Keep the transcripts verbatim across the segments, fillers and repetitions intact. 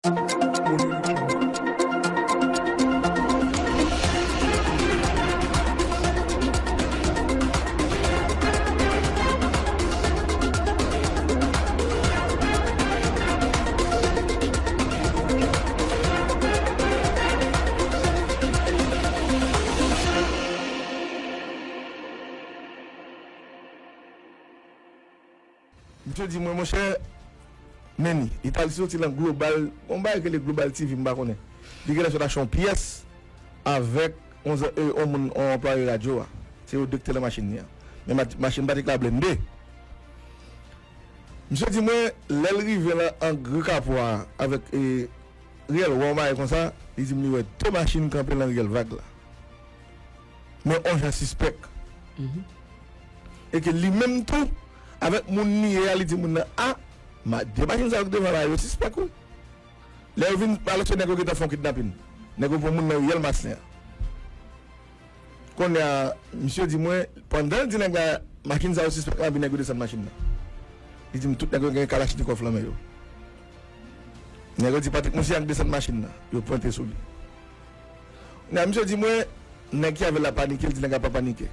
Misye di mwen, monchè, Manny, Itali soti nan Global, yon bagay ki rele Global T V, m pa konnen. Li genlè sot achte yon pyès avèk yon, e, yon moun, yon anplwaye radyo a. Se yo de ki te nan machin li a. Men ma-, machin Patrick la blende. Misye di mwen, lè l rive nan ang Ri Kapwa a avèk, e, Riyèl Won, yon bagay konsa, li di m li wè de machin kanpe nan riyèl Vag la. Men yon jan sispèk. E ke li menm tou, avèk moun li ye a, li di moun nan, a, ma, de machin sa yo ki devan la, yo sispèk, wi. Lè yo vin, alòske nèg yo gentan fè yon kidnapin. Nèg yo pran moun nan riyèl Maslin an. Kounye a, misye di mwen, pandan l di nèg la, machin sa yo sispèk la, epi nèg yo desann machin nan. Li di m tout nèg yo gen kalachnikòv lan men yo. Nèg yo di Patrick Moussaillon ki desann machin nan, yo pwente sou li. Kounye a, misye di mwen, nèg ki avè l la panike, l di nèg la pa panike.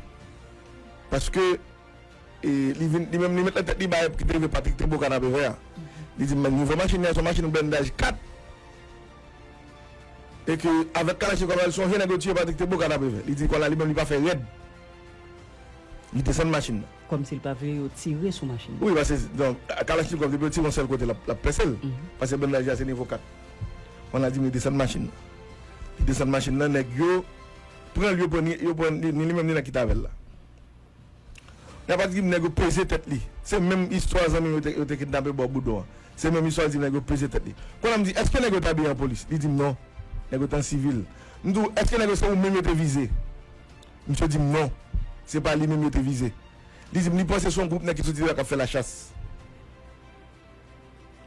Paske, e, li vin, li menm, li met nan tèt li bagay ki te rive Patrick Thébault Kanapevè a. Li di, men nivo machin nan, se yon machin blendaj kat. E ke avèk kalachnikòv la, l sonje nèg yo tiye Patrick Thébault Kanapevè. Li di, kounye a, li menm, li pa fè rèd. Li desann machin nan. Kòmsi l pa vle yo tire sou machin nan. Wi, paske, donk, kalachnikòv, depi yo tire yon sèl kote, l ap, l ap pèse l. Paske blendaj la, se nivo kat. Kounye a, l di m li desann machin nan. Li desann machin nan, nèg yo pran l, yo pran, ni, yo pran, ni, ni li menm, ni nèg ki t avè l la. Nèg la di m nèg yo peze tèt li. Se menm istwa zanmi m yo te, yo te kidnape bò Boudon an. Se menm istwa l di m nèg yo peze tèt li. Kounye a m di, èske nèg yo te abiye an polis? Li di m non. Nèg yo te an sivil. M di w, èske nèg yo se ou menm yo te vize? Misye di m non. Se pa li menm yo te vize. Li di m li panse se yon gwoup nèg ki soti deyò k ap fè lachas.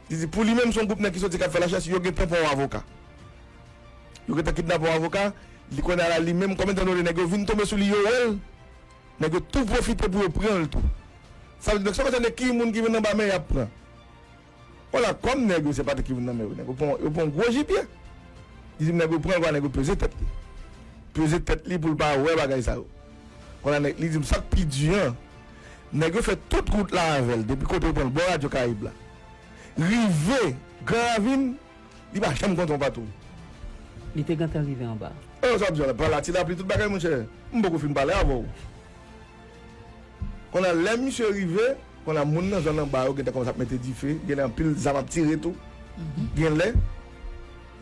Li di, pou li menm, se yon gwoup nèg ki soti k ap fè lachas, yo gentan pran yon avoka. Yo gentan kidnape yon avoka, li konnen la li menm, konbyen tan nou rele nèg yo vin tonbe sou li, yo wè l, nèg yo tou pwofite pou yo pran l tou. Sa vle di, donk, se konsa nèg ki moun ki vin anba men y ap pran. Kounye a, kòm nèg yo, se pa nèg ki vin nan men yo, nèg yo pran, yo pran yon gwo jipye. Li di m nèg yo pran l, nèg yo peze tèt li. Peze tèt li pou l pa wè bagay sa yo. Kounye a, nèg, li di m sa k pi di an, nèg yo fè tout wout la avè l, depi kote yo pran l, bò Radyo Karayib la. Rive Gran Ravin, li pa janm kontre yon patwouy. Li te gentan rive anba. E sa w ap di la, pa la, ti lapli, tout bagay, monchè. M poko fin pale avè w. Kounye a, lè misye rive, kounye a, moun nan zòn anba yo gentan kòmanse ap mete dife, genlè anpil zam ap tire tou. Genlè,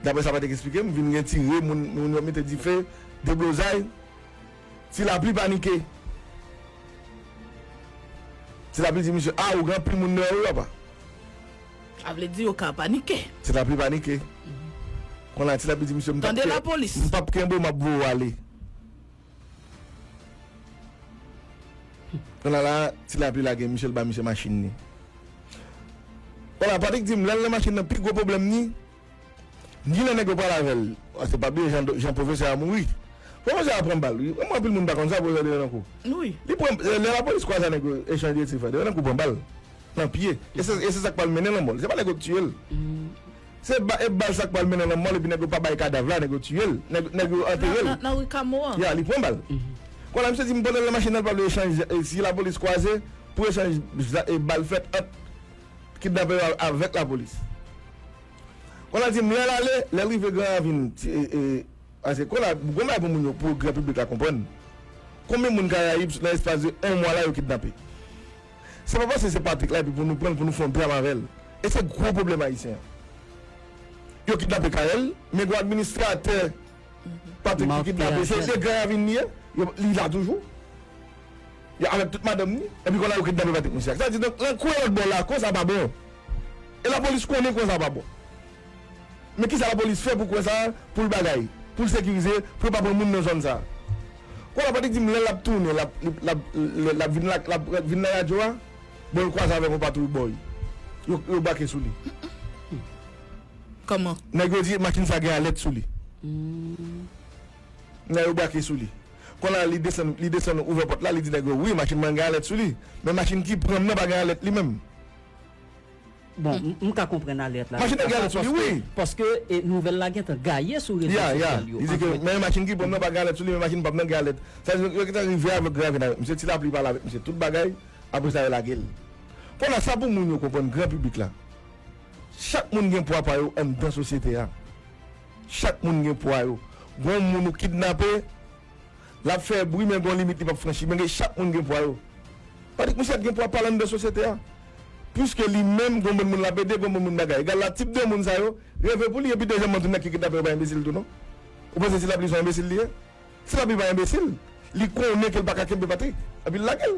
daprè sa Patrick eksplike m, vin gen tire, moun, moun yo mete dife, deblozay. Ti lapli panike. Ti lapli di misye, a, ou gen anpil moun deyò wi papa. Sa vle di yo ka panike. Ti lapli panike. Kounye a, ti lapli di misye, m p ap kenbe w, m ap voye w ale. Kounye a la, ti lapli lage misye, l ba misye machin li. Kounye a, Patrick di m, lè l nan machin nan, pi gwo pwoblèm li, ni lè nèg yo pral avè l. Se pa bliye jan, jan pwofesè a mouri. Pwofesè a pran bal, wi. Mwen, anpil moun pa konn sa, pwofesè Derenankou. Wi. Li pran, lè lapolis kwaze nèg yo, echanj de tir fè, Derenankou pran bal nan pye. E se, e se sa k pral mennen lanmò l. Se pa nèg yo k tiye l. Se ba, e bal sa k pral mennen lanmò l, epi nèg yo pa bay kadav la, nèg yo tiye l, nèg, nèg yo antere l. Nan, nan, nan ri Kamo an. Ya, li pran bal. Kounye a, misye di m pandan l nan machin nan, l pral echanj, e, si lapolis kwaze, pou echanj za-, e, bal fèt ant kidnapè yo avèk lapolis. Kounye a, di m lè l ale, lè l rive Gran Ravin, ti, e, e, Paske kounye a, gon bagay pou moun yo, pou gran piblik la konprann. Konbyen moun Karayib nan espas de yon mwa la yo kidnape? Se pa paske se Patrick la epi pou nou pran l, pou nou fè yon dram avè l. E se gwo pwoblèm ayisyen an. Yo kidnape Carel, men gon administratè Patrick ki kidnape, se, se Gran Ravin li ye, yo, li la toujou. Avèk tout madanm ni, epi kounye a yo kidnape Patrick Moussac. Sa di, donk, nan kouri lòt bò la, konsa pa bon. E lapolis konnen konsa pa bon. Men kisa lapolis fè pou kwen sa, pou l bagay, pou l sekirize, pou yo pa pran moun nan zòn sa? Kounye a Patrick di m lè l ap tounen, l ap, l ap, l ap vin la, l ap vin nan radyo a, bon, l kwaze avèk yon patwouy bòy. Yo, yo brake sou li. Kòman? Nèg yo di machin sa gen alèt sou li. Nèg yo brake sou li. Kounye a li desann, li desann ouvè pòt la, li di nèg yo, wi, machin mwen gen alèt sou li. Men machin ki pran m nan pa gen alèt li menm. Bon, m ka konprann alèt la. Machin nan gen alèt sou li, wi. Paske nouvèl la gentan gaye sou rezo sosyal yo. Li di ke menm machin ki pran nan pa gen alèt sou li, men machin pa nan gen alèt. Sa di yo gentan rive avèk gravina. Misye ti lapli pale avèk misye tout bagay, apre sa yo lage l. Kounye a sa pou moun yo konprann, gran piblik la. Chak moun gen pwa pa yo anndan sosyete a. Chak moun gen pwa yo. Gon moun ou kidnape, l ap fè bri, men gon limit li p ap franchi. Men gen, chak moun gen pwa yo. Patrick Mouchard gen pwa pa l anndan sosyete a. Piske li menm, gon bann moun l ap ede, gon bann moun bagay. Egal la, tip de moun sa yo, reve pou li, epi dezyenm moun tou nèg ki kidnape yo pa enbesil tou non. Ou panse se l ap li se yon enbesil li ye? Se pa li pa enbesil. Li konnen ke l pa ka kenbe Patrick. Epi l lage l.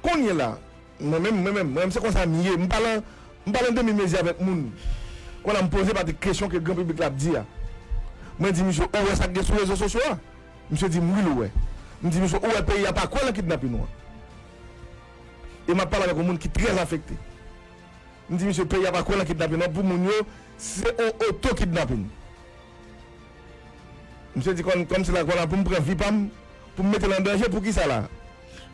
Kounye la, mwen menm, mwen menm, mwen menm, se konsa m ye. M pa lan, m pa lan demi mezi avèk moun. Kounye a m poze Patrick kesyon ke gran piblik la ap di a. Mwen di misye, ou wè sa k gen sou rezo sosyo a? Misye di m wi l wè. M di misye, ou wè peyi a pa kwè lan kidnapin ou an. E m ap pale avèk yon moun ki trè afekte. M di misye, peyi a pa kwè nan kidnapin non, pou moun yo, se on oto kidnapin. Misye di kòm, kòm se la, kòm la pou m pran vi pa m, pou m mete l an danje, pou kisa la?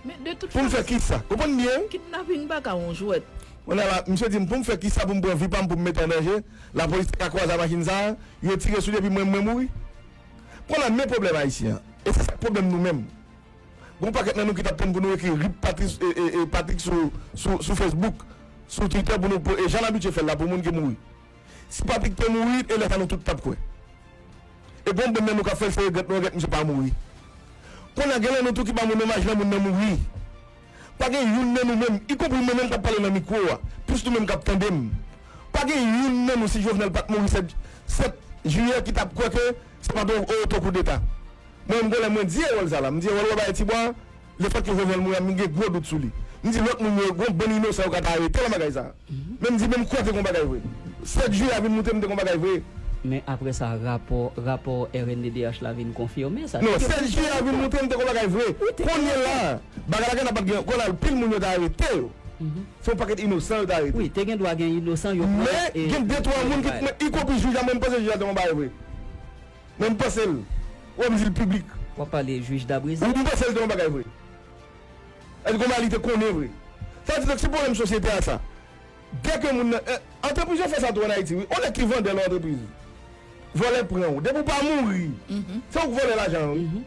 Men de tout fason. Pou m fè kisa? Konprann byen wi. Kidnapin pa ka yon jwèt. Kounye a la, misye di m pou m fè kisa pou m pran vi pa m, pou m mete an danje, lapolis te ka kwaze a machin sa a, yo tire sou li epi mwen, mwen mouri. Kounye a men pwoblèm ayisyen an. E se sa k pwoblèm nou menm. Gon pakèt nan nou ki t ap tann pou nou ekri rip Patrick, e, e, e, Patrick sou, sou, sou Facebook, sou Twitter pou nou, pou, e jan n abitye fè l la pou moun ki mouri. Si Patrick te mouri, e lè sa nou tout t ap kwè. E gon bann nan nou k ap fè l se regrèt nou regrèt misye pa mouri. Kounye a gen nan nou tou ki pa moun omaj lè moun nan mouri. Pa gen youn nan nou menm, ikonpri mwen menm k ap pale nan mikwo a, plis nou menm k ap tande m. Pa gen youn nan nou si Jovenel pa t mouri sèt, sèt jiyè ki t ap kwè ke se pa t yon oto koudeta. Mwen menm gon lè mwen di Erol sa la, m di Erol wè bagay Tibwa, lefètke Jovenel mouri a, m gen gwo dout sou li. M di lòt moun yo, gon bann inosan yo ka ta arete nan bagay sa. Men m di menm kwè te gon bagay vre. Sèt jiyè a vin moutre m te gon bagay vre. Men apre sa, rapò, rapò R N D D H la vin konfime sa. Non, sèt jiyè a vin moutre m te gon bagay vre. Kounye la, bagay la gentan pa t gen, kounye a pil moun yo ta arete yo. Se yon pakèt inosan yo ta arete. Wi, te gen dwa gen inosan yo pran. Men gen de twa moun ki, ikonpri jij la, mwen m panse jij la te gon bagay vre. Mwen m panse l. Wè m di l piblik. W ap pale jij Dabrizil? Wi, m panse l te yon bagay vre. Èske gon bagay li te konnen vre? Sa di donk se pwoblèm sosyete a sa. Dèke moun nan, eh, antrepriz yo fè sa tou ann Ayiti wi. On nèg ki vandè nan antrepriz. Vòlè pran w. Depi w pa mouri, se ou k vòlè lajan an wi.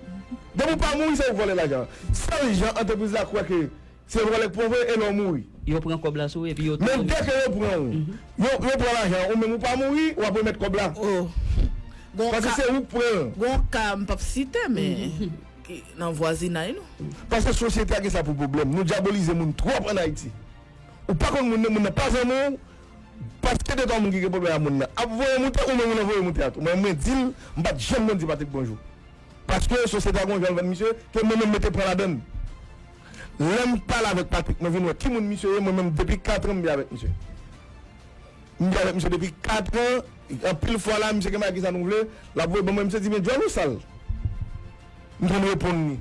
Depi w pa mouri, se ou k vòlè lajan an. Sèl jan antrepriz la kwè ke se vòlè k pran w vre, e lè w mouri. Yo pran kòb la sou ou epi yo touye w. Men dèke yo pran w, yo, yo pran lajan an, ou menm ou pa mouri, w ap remèt kòb la. Paske se ou k pran. Gon ka m p ap site, men ki nan vwazinay nou. Paske sosyete a gen sa pou pwoblèm. Nou dyabolize moun twòp ann Ayiti. Ou pa konn moun nan, moun nan pa zanmi w, paske de twa moun ki gen pwoblèm ak moun nan ap voye moute, ou menm ou nan voye moute a tou. Mwen, mwen di l, m pa t janm konn di Patrick bonjou. Paske sosyete a gon jan l vann misye, ke mwen menm mwen te pran ladan l. Lè m pale avèk Patrick, mwen vin wè ki moun misye ye, mwen menm depi kat an m byen avèk misye. M byen avèk misye depi kat an, anpil fwa la, misye gen bagay ki sa nou vle, l ap voye ban mwen, misye di, "Men djòl ou sal." M konn reponn li.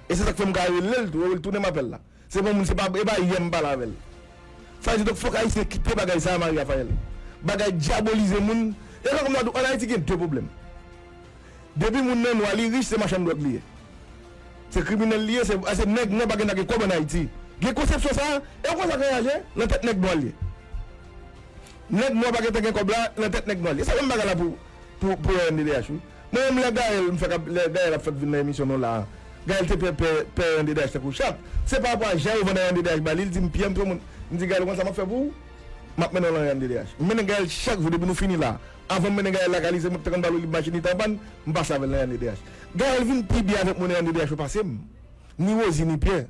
E se sa k fè m ka rele l tou, e l tounen m apèl la. Se bon moun, se pa, e pa yè m pale avè l. Sa vle di, donk, fòk Ayisyen kite bagay sa a, Marie Raphaël. Bagay dyabolize moun. E sa kòm m ta di w, ann Ayiti gen de pwoblèm. Depi moun nan nwa, li rich, se machann dwòg li ye. Se kriminèl li ye, se, se nèg nwa pa gen dwa gen kòb ann Ayiti. Gen konsepsyon sa a, e w konn sa k anraje? Nan tèt nèg nwa l ye. Nèg nwa pa gentan gen kòb la, nan tèt nèg nwa l ye. Se menm bagay la pou, pou, pou R N D D H wi. Mwen menm lè Gaël, m fèk ap, lè Gaël ap fèk vin nan emisyon nou la a, Gaël te pè, pè, pè R N D D H tankou chat. Se pa rapò a jan yo vann R N D D H ba li, li di m, "Pierre, m twò moun." M di, "Gaël, ou konn sa m ap fè pou ou? M ap mennen w nan R N D D H." M mennen Gaël chak jou depi nou fini la a. Avan m mennen Gaël lakay li, se mwen ki te konn ba l olib machin li t an pàn, m pase avè l nan R N D D H. Gaël vin pi byen avèk moun R N D D H yo pase m. Ni Rosie, ni Pierre.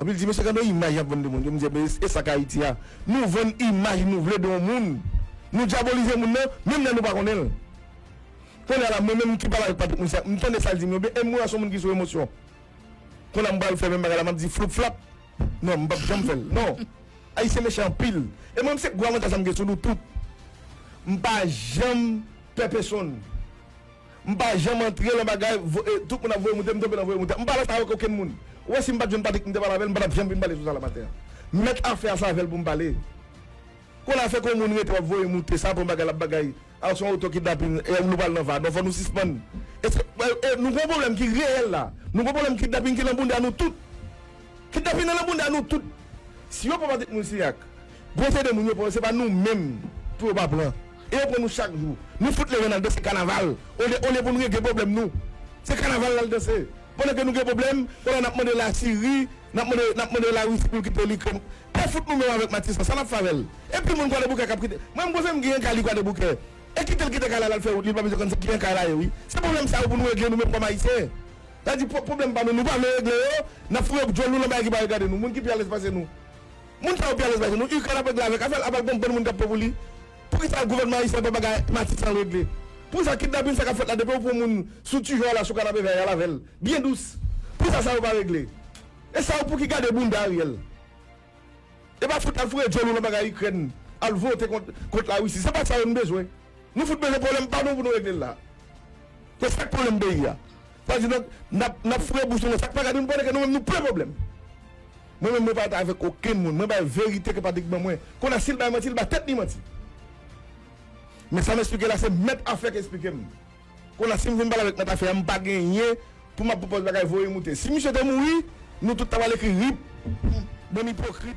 Epi l di, "Mesye, gade yon imaj y ap vann de moun yo." M di, "Ebyen, e, e sa k Ayiti a. Nou vann imaj nou vle de yon moun. Nou dyabolize moun nan, menm lè nou pa konnen l." Kounye a la, mwen menm ki pale avèk Patrick Moussac, m tande sa l di m yo, byen, e mwen a se yon moun ki sou emosyon. Kounye a m pral fè menm bagay la, m ap di, "Floup flap." Non, m p ap janm fè l. Non. Ayisyen mechan anpil. E mwen, se gwo avantaj sa m gen sou nou tout. M pa janm pè pèsonn. M pa janm antre nan bagay, vo-, e, tout moun ap voye moute, m tonbe nan voye moute. M pa nan sa avèk okenn moun. Ou wè, si m pa t jwenn Patrick, m te pale avè l, m pa t ap janm vin pale sou sa la maten an. M mèt afè a, se avè l pou m pale. Kounye a fè ke yon moun rete w ap voye moute, sa pa yon bagay l ap bagay. Alò se yon oto kidnapin, e nou pral nan va. Non, fò nou sispann. E se, e, e, nou gen yon pwoblèm ki reyèl la. Nou gen yon pwoblèm kidnapin ki nan bounda nou tout. Kidnapin nan nan bounda nou tout. Si yo pran Patrick Moussac, Gwosè de moun yo pran yo, se pa nou menm pou yo pa pran. E yo pran nou chak jou. Nou fout leve n al danse kanaval. Olye, olye pou nou regle pwoblèm nou. Se kanaval n al danse. Pandan ke nou gen pwoblèm, pandan n ap mande Lasiri, n ap mande, n ap mande Larisi pou l kite Likrèn. Pè fout nou menm avèk Matissan, sa n ap fè avè l? E pi moun Kwadèboukè k ap kite. Mwen, m gwosè m gen kay li Kwadèboukè. E kite l kite kay la, l al fè wout li, l pa bezwen konn se ki kay la ye, wi. Se pwoblèm sa yo pou nou regle nou menm kòm Ayisyen. Sa di pwoblèm pa nou, nou pa vle regle yo, n ap foure djòl nou nan bagay ki pa regade nou. Moun ki pi alèz pase nou. Moun sa yo pi alèz pase nou. Ikrèn ap regle avèk afè l, ap al gon bann moun k ap pran pou li. Poukisa gouvènman ayisyen pa bagay Matissan regle? Poukisa kidnapin sa k ap fèt la, depi yo pran moun sou Tijò la, sou Kanapevè, y al avè l? Byen dous. Poukisa sa yo pa regle? E sa yo pou ki gade bounda Ariel? E pa fout al foure djòl ou nan bagay Ikrèn, al vote kont, kont Larisi. Se pa sa yo n bezwen. Nou fout bezwen pwoblèm pa nou pou nou regle l la. Se sa k pwoblèm peyi a. Sa di donk, n ap, n ap foure bouch nou nan sa k pa gade nou, pandan ke nou menm nou plen pwoblèm. Mwen menm, mwen pa rete avèk okenn moun. Mwen bay verite ke Patrick ban mwen. Kounye a, si l bay manti, l ba tèt li manti. Men sa m eksplike la, se mèt afè k eksplike m. Kounye a, si m vin pale avèk mèt afè a, m pa genyen pou m ap pran pòz bagay voye moute. Si misye te mouri, nou tout ta pral ekri rip, bann ipokrit.